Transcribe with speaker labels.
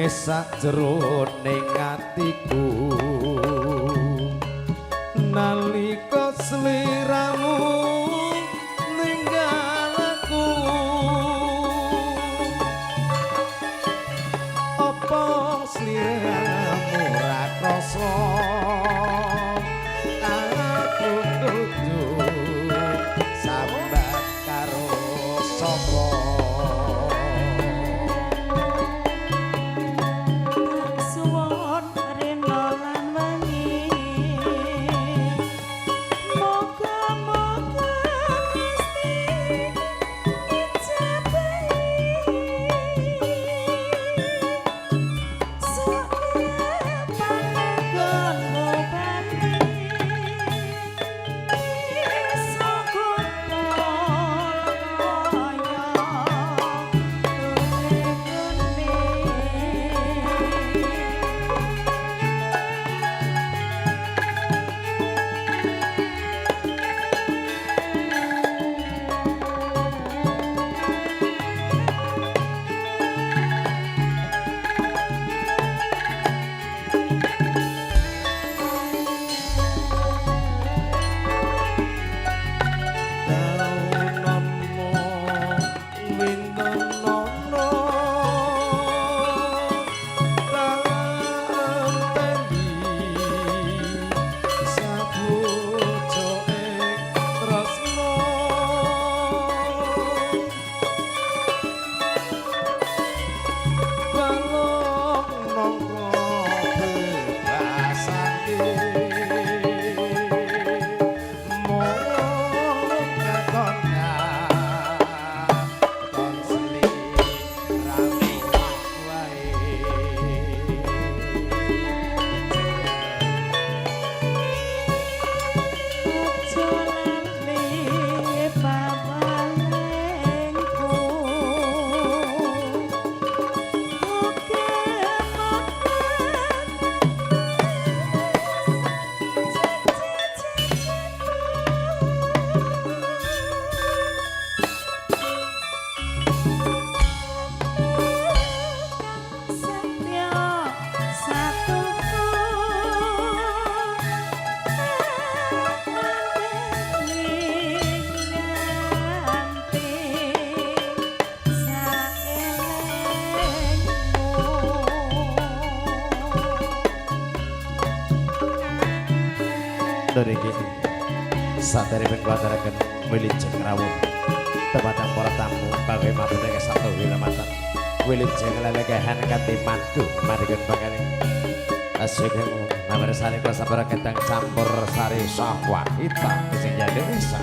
Speaker 1: Sakjroning atiku nalika sliramu ninggal aku, apa sliramu ora krasa aku kudu sambat karo sapa?
Speaker 2: Suwun rina lan wengi, muga-muga Gusti ngijabahi panenggonmu pati iso kumpul kaya gune.
Speaker 1: Daunanmu wintenono talenteni sabujo ing tresno balung nangka bebasake mung katon katon sliramu wae.
Speaker 2: Aja lali pawalengku, setya satuku nganti saelengmu.
Speaker 1: Dari gini saderipun kula aturaken wilujeng rawuh dumateng para tamu kangge matur satu wilamatan wilujeng lelegahan kanthi madu maripun panganing sugeng namar sari kula sabaraken campur sari sahwa kita sing Indonesia.